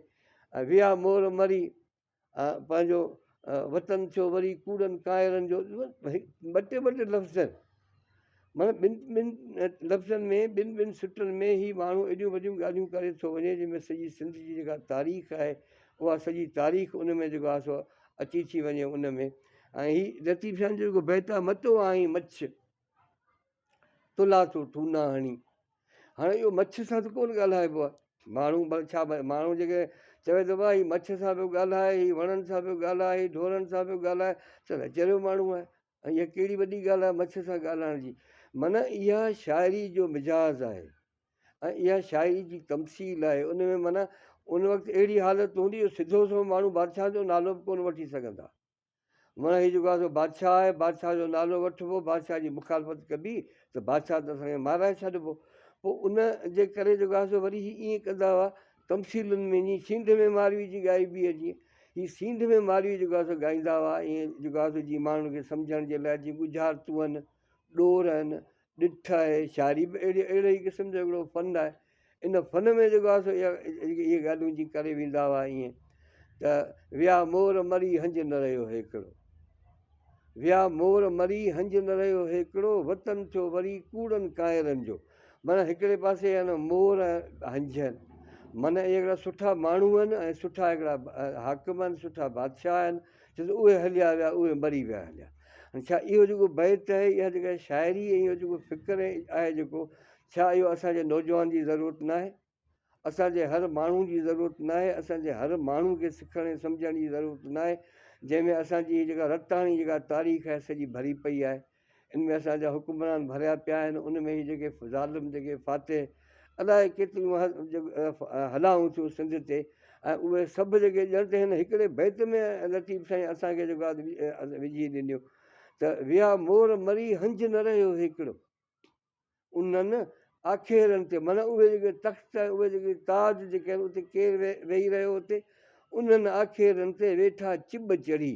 ۽ ويا مور مري پنهنجو وطن ٿيو وري ڪوڙن ڪانئرن جو ٻه ٽي ٻه ٽي لفظ معنيٰ ٻن ٻن لفظن ۾ ٻن ٻن سٽن ۾ هي ماڻهو ايڏيون وڏيون ڳالهيون ڪري ٿو وڃي جنهن ۾ سڄي سنڌ جي جيڪا تاريخ آهي اها سڄي تاريخ ان ۾ جيڪو آهي سو اچي ٿي وڃي ان ۾ ۽ هي لطيف سائين جو جيڪو بيت آهي متو آهين مڇ تلا ٿو ٺونا هڻي هاڻي اهو مڇ سان ته ڪونه ڳالهائبو آهي ماڻهو ڀل ڇا ماڻهو جيڪي چوي ٿو ڀاء هي مڇ سان پيو ڳالهائي هي وڻن سان پيو ڳالهائي هي ڍورن سان پيو ڳالهائي چوي چريو ماڻهو آهي ۽ اها ڪهڙي وڏي ڳالهه آهي مڇ سان ڳالهائڻ جي معنيٰ اها شاعري جو مزاج آهي ۽ اها شاعري جي تمثيل آهي ان ۾ معنيٰ ان وقت اهڙي حالت هوندي جو سڌو سنئون ماڻهو بادشاهه جو نالو به ڪونه وٺي سگهندا. معنيٰ هي جيڪو آهي سو بادشاهه آهي، بادشاهه جو نالو وٺبو، بادشاهه جي مخالفت ڪبي ته بادشاهه ته اسان کي مارائي ڇڏبو. پوء ان جي ڪري جيڪو آهي سو وري هي ائين ڪندا هئا تمثيلن ۾ جيئن سينڌ ۾ ماروي جي ڳائبي آهي جيئن هي سينڌ ۾ ماروي جيڪو آهي سو ڳائيندا هئا ائين جيڪو آهي سو جيئن ماڻهن کي سمجهڻ جي لاء جيئن ڳجهارتون آهن، ڏور آهن، ڏٺ آهي، شاعري به اهڙي اهڙي ئي قسم جو هڪڙو فن آهي. ان فن ۾ جيڪو آهي سو اها اهي ڳالهيون جي ڪري ويندا هئا ائين ته ويا مور مري هنج نه رهيو هيڪڙو ويا مور مري هنج نه رهيو هيڪڙو وطن ٿيو وري ڪوڙن ڪانئرن جو معنيٰ هڪڙي پاسي آهن مور ۽ هنج آهن معنيٰ اهي هڪڙا سٺا ماڻهو آهن ۽ سٺا هڪڙا حاڪم آهن سٺا بادشاهه آهن ڇو ته اهي هليا ويا اهي مري ويا هليا هاڻي ڇا اهو جيڪو بيت آهي اها جيڪا شاعري ۽ اهو جيڪو فڪر آهي جيڪو ڇا اهو اسان جي نوجوان جي ضرورت ناهي اسان جي هر ماڻهو جي ضرورت ناهي اسان جي هر ماڻهو کي سکڻ ۽ سمجهڻ جي ضرورت ناهي جنهن ۾ اسان جي جيڪا رتاڻي جيڪا تاريخ آهي سڄي ڀري پئي آهي ان ۾ اسان جا حڪمران ڀريا پيا آهن، ان ۾ هي جيڪي ظالم جيڪي فاتح الائي ڪيتريون هلائون ٿيون سنڌ تي ۽ اهي سڀ جيڪي ڄڻ ته هن هڪڙي بيت ۾ لطيف سائين اسان کي جيڪو آهي وجهي ڏنيو ته ويا مور مري هنج نه رهيو هيڪڙو انهن آکيرن تي معنيٰ اهي جيڪي تخت اهي جيڪي تاج جيڪي آهن اتي ڪير ويهي رهيو اتي انهن آکيرن تي ويٺا چٻ چڙهي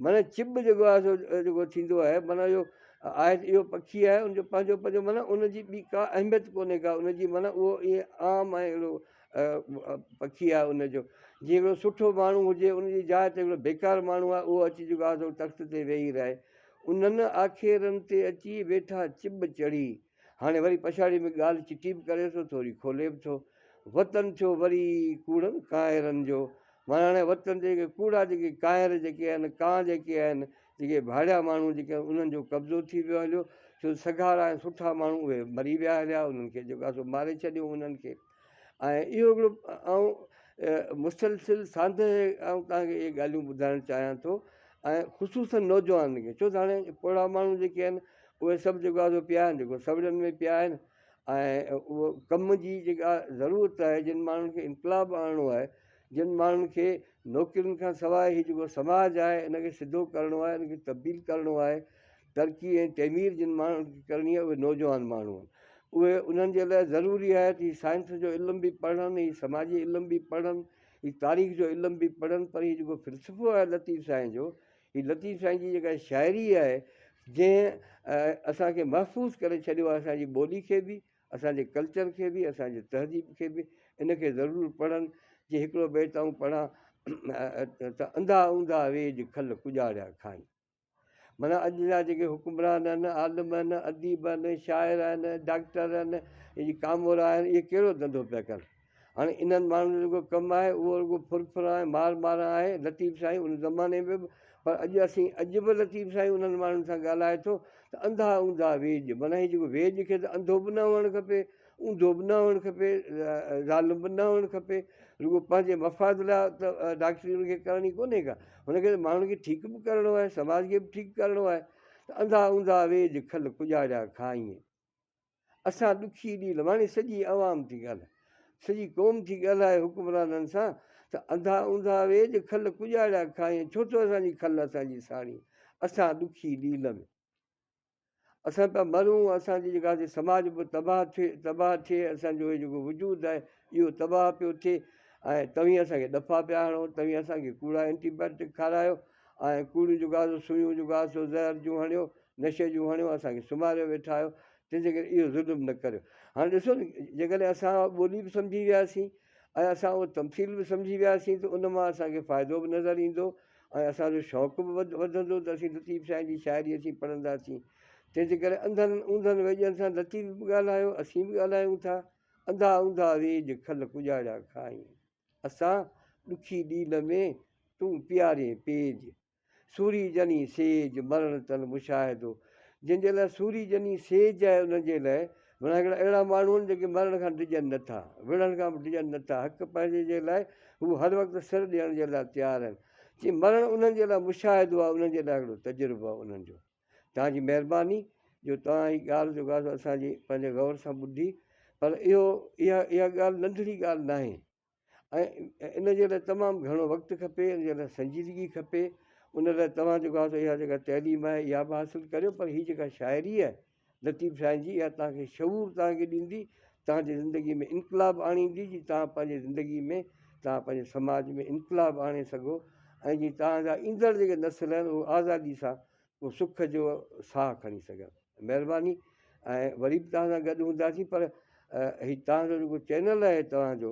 معنيٰ چٻ جيڪو آهي سو جيڪو ٿيندو آهي معنيٰ اهو آهي ته اهو پکي آهي ان جو پنهنجو پنهنجو معنيٰ ان جي ٻي ڪا اهميت ڪونهي ڪا ان جي معنيٰ اهو ائين عام ۽ اهڙو پکي آهي ان جو جيئن هڪڙو سٺو ماڻهو هجي ان جي جاء تي هڪڙو بيڪار ماڻهو آهي اهو اچي جيڪو آهي سو تخت تي ويهي رهي انهن آکيرن تي اچي ويٺا چٻ چڙهي هاڻي وري پڇاڙي ۾ ڳالهه چٽي به ڪري ٿو ٿوري کولي به ٿو وطن ٿيو وري ڪوڙن ڪانئرن جو. معنيٰ هاڻي وطن تي جيڪي ڪوڙا جيڪي ڪانئر جيڪي آهن، ڪانء جيڪي آهن، جيڪي ڀاڙيا ماڻهو جيڪي آهن انهن جو قبضو ٿي ويو هليو، ڇو ته سگهارا ۽ سٺا ماڻهو اهي مري ويا هليا، انهن کي جيڪو آهي سو ماري ڇڏيو انهن کي ۽ اهو هڪڙو آئون مسلسل ساندهه آئون توهان کي اهي ڳالهيون ٻڌائڻ چاهيان ٿو ۽ خصوصن نوجوانن کي ڇو ته هاڻي پوڙها ماڻهو جيڪي آهن اهي سڀ جيڪو آهي سو پيا آهن جيڪو سوڙين ۾ پيا آهن ۽ اهو ڪم جي جيڪا ضرورت آهي جن ماڻهن کي انقلاب آڻڻو آهي جن ماڻهن کي نوڪرين کان سواء هي جيڪو سماج آهي ان کي سڌو ڪرڻو آهي ان کي تبديل ڪرڻو آهي ترقي ۽ تعمير جن ماڻهن کي ڪرڻي آهي اهي نوجوان ماڻهو آهن اهي انهن جي لاء ضروري آهي ته هي سائنس جو علم به پڙهن هي سماجي علم به پڙهن هي تاريخ جو علم به پڙهن پر هي جيڪو فلسفو آهي لطيف سائين جو هي لطيف سائين جي جيڪا شاعري آهي جنهن اسان کي محفوظ ڪري ڇڏيو آهي اسان جي ٻولي کي به اسان جي ڪلچر کي به اسان جي تهذيب کي به ان کي ضرور پڙهن جي هڪڙو بيت آئون پڙهان ته انڌا اونڌا ويڄ کل ڪڄاڙيا کائين معنيٰ اڄ جا جيڪي حڪمران آهن عالم آهن اديب آهن شاعر آهن ڊاڪٽر آهن اهي ڪامورا آهن اهي ڪهڙو ڌنڌو پيا ڪن هاڻي انهن ماڻهن جو جيڪو ڪم آهي اهو رڳو ڦر ڦران ۽ مار ماران آهي. لطيف سائين ان زماني ۾ به پر اڄ اسين اڄ به لطيف سائين انهن ماڻهن سان ڳالهائي ٿو ته انڌا اونڌا ويڄ معنيٰ هي جيڪو ويڄ کي ته انڌو به نه هئڻ کپي اونڌو به نه هئڻ کپي ظالم به نه هئڻ کپي رڳو پنهنجي مفاد لاء ته ڊاڪٽري ان کي ڪرڻي ڪونهي ڪا هن کي ته ماڻهن کي ٺيڪ به ڪرڻو آهي سماج کي به ٺيڪ ڪرڻو آهي ته انڌا اونڌا ويڄ کل ڪڄاڙيا کائين. اسان ڏکي ڏينهن لواڻي سڄي عوام ٿي ڳالهائي سڄي قوم ٿي ڳالهائي حڪمرانن سان ته انڌا اونڌا ويڄ کل ڪڄاڙيا کائين ڇو ٿو اسان جي کل اسان جي ساڻي اسان ڏکي ڏيل ۾ اسان پيا مرون اسان جي جيڪا سي سماج به تباهه ٿئي تباهه ٿئي اسان جو هي جيڪو وجود آهي اهو تباهه پيو ٿئي ۽ توهين اسان کي ڏفا پيا هڻو توهين اسان کي ڪوڙا اينٽي بايوٽڪ کارايو ۽ ڪوڙيون جيڪا سو سوئيون جيڪا سو زهر جون هڻيو نشي جون هڻيو اسان کي سمهاريو ويٺا آهيو، تنهنجي ڪري اهو ظلم نه ڪريو. هاڻي ڏسو نه جيڪڏهن اسان اها ٻولي به سمجهي وياسين ۽ اسان اهو تمثيل به سمجهي وياسين ته ان مان اسان کي فائدو به نظر ايندو ۽ اسان جو شوق به وڌندو ته اسين لطيف سائين جي شاعري اسين پڙهنداسين. تنهنجي ڪري انڌن اونڌن ويڄن سان لطيف به ڳالهايو اسين به ڳالهايون ٿا. انڌا اونڌا ويڄ کل ڪڄاڙيا کائين. اسان ڏکي ڏيل ۾ تون پيارين پيج. سوري جني سيج، مرڻ تن مشاهدو. جن جي لاء سوري جني سيج آهي انهن جي لاء معنيٰ هڪڙا اهڙا ماڻهو آهن جيڪي مرڻ کان ڊڄن نه ٿا، وڙهڻ کان به ڊڄن نه ٿا، حق پنهنجي جي لاء هو هر وقت سر ڏيڻ جي لاء تيار آهن. چي مرڻ انهن جي لاء مشاهدو آهي، انهن جي لاء هڪڙو تجربو آهي انهن جو. توهان جي مهرباني جو توهان هي ڳالهه جيڪو آهي سو اسان جي پنهنجي غور سان ٻڌي پر اهو اها اها ڳالهه ننڍڙي ڳالهه ناهي. ۽ ان جي لاء تمام گهڻو وقت کپي ان جي لاء سنجيدگي کپي ان لاء توهان جيڪو آهي سو اها جيڪا تعليم آهي اها به حاصل ڪريو پر هي جيڪا شاعري آهي لطيف سائين جي اها توهان کي شعور توهان کي ڏيندي توهان جي زندگي ۾ انقلاب آڻيندي جي توهان پنهنجي زندگي ۾ توهان پنهنجي سماج ۾ انقلاب آڻي سگهو ۽ جي توهان جا ايندڙ جيڪي نسل آهن اهو آزادي سان ڪو سک جو ساهه کڻي سگهن. مهرباني ۽ وري به توهان سان گڏ هونداسين پر هي توهان جو جيڪو چينل آهي توهان جو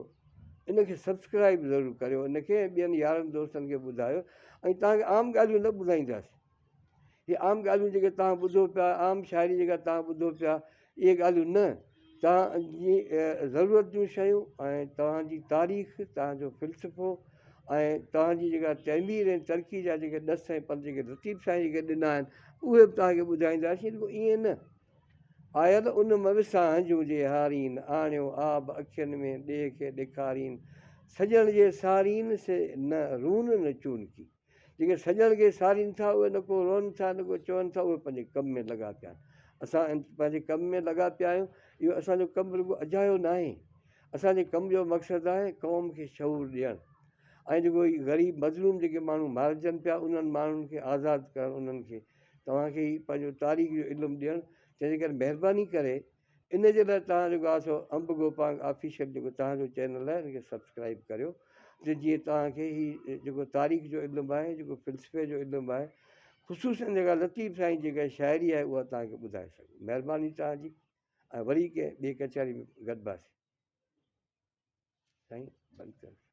ان کي سبسڪرائب ضرور ڪريو ان کي ۽ ٻين يارن دوستن کي ٻڌايو ۽ توهان کي عام ڳالهيون نه ٻڌائينداسين هي عام ڳالهيون جيڪي توهان ٻڌو پيا عام شاعري جيڪا توهان ٻڌو پيا اهي ڳالهيون نه، توهان جي ضرورت جون شيون ۽ توهان جي تاريخ، توهان جو فلسفو ۽ توهان جي جيڪا تعمير ۽ ترقي جا جيڪي ڏس ۽ پنڌ جيڪي لطيف سائين جيڪي ڏنا آهن، اهي به توهان کي ٻڌائينداسين، رڳو ائين نه. آيل ان م وسان هنجون جي هارين، آڻيو آب اکين ۾ ڏيهه کي ڏيکارين، سڄڻ جي سارين سي نه رون نه چونڪي. جيڪي سڄڻ کي سارين ٿا اهي نه ڪو روئن ٿا نه ڪو چون ٿا اهي پنهنجي ڪم ۾ لڳا پيا آهن. اسان پنهنجي ڪم ۾ لڳا پيا آهيون اهو اسان جو ڪم رڳو اجايو ناهي اسان جي ڪم جو مقصد آهي قوم کي شعور ڏيڻ ۽ جيڪو هي غريب مظلوم جيڪي ماڻهو مارجن پيا انهن ماڻهن کي آزاد ڪرڻ انهن کي توهان کي هي پنهنجو تاريخ جو علم ڏيڻ تنهن جي ڪري مهرباني ڪري ان جي لاء توهان جيڪو آهي سو انب گوپانگ آفيشل جيڪو توهان جو چينل آهي ان کي سبسڪرائب ڪريو ته جيئن توهان کي هي جيڪو تاريخ جو علم آهي جيڪو فلسفي جو علم آهي خصوصا جيڪا لطيف سائين جيڪا شاعري آهي اها توهان کي ٻڌائي سگهون مهرباني توهان جي ۽ وري ڪنهن ٻي ڪچهري ۾ گڏباسين سائين بند ڪريو.